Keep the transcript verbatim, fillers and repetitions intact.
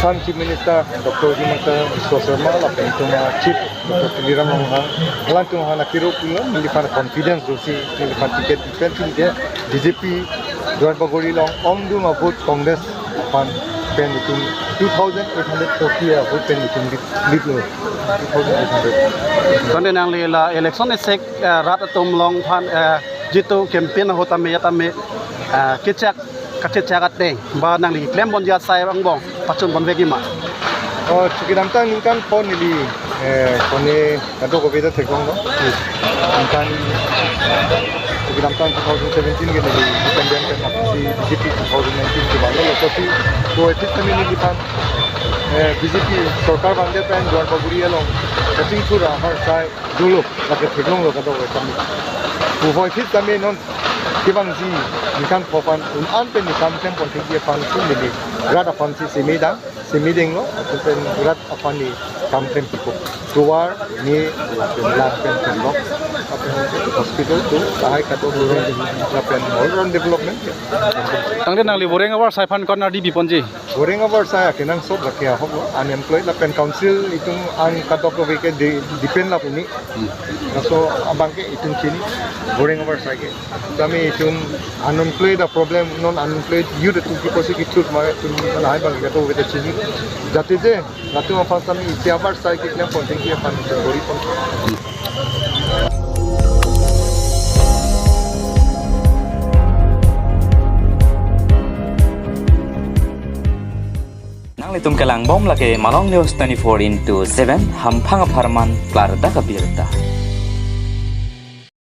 Chief Minister Doctor Himanta Biswa Sarma lapen itum a Chief Doctor Tuliram Ronghang, alangtum aphan akiro pulo, neliphan confidence dosi, neliphan ticket pen pin ke B J P Duar Bagori along omdum a vote Congress aphan pen itum two thousand eight hundred forty a vote pen itum lead, lead lo. Two thousand eight hundred. Tangte nangli la election esek, eh, rat atum along aphan, eh, jitu campaign ahut tame tame, eh, kechak kachechak ateng ba nangli klem ponji asai angbong pachun ponvekji ma? Oh, chukidamtang ningkan pho neli, eh, kone kadokave ta theklonglo. Ningkan chukidamtang two thousand seventeen ke neli independent pen aphi B J P two thousand nineteen ke vanglo, lasi ko etik kami neliphan, eh, B J P sorkar vangdet pen Duar Bagori along kachingthur ahar asai dolo, lake theklonglo kadokave kami. Puvoiphit kami non kevangji ningkan pho aphan un-an pen ningkan klem ponthekji aphan si neli rat aphan si simi dang, simi denglo, lapen rat aphan ni kam klem piko. Tovar ni lapen lang pen klem lo. Lapen hospital atum, tahai kadokave lapen all round development. Tangte nangli voreng avar asai aphan konat di biponji? Voreng avar asai akenangsot lake ahok lo, unemployed lapen council itum an kadokave ke de-, depend lap ini. Hmm. Laso abang ke itum chini, voreng avar asai ke. Tame itum unemployed a problem, non unemployed youth atum kiposi kichut ma itum lahai abang ke kadokave ta chini. Jati je, latum aphan tame isi avar asai keklem ponthekji aphan itum bor-i pon. Nanglitum kelangbom lake Malong News twenty-four into seven, hamphang apharman klardak abirta.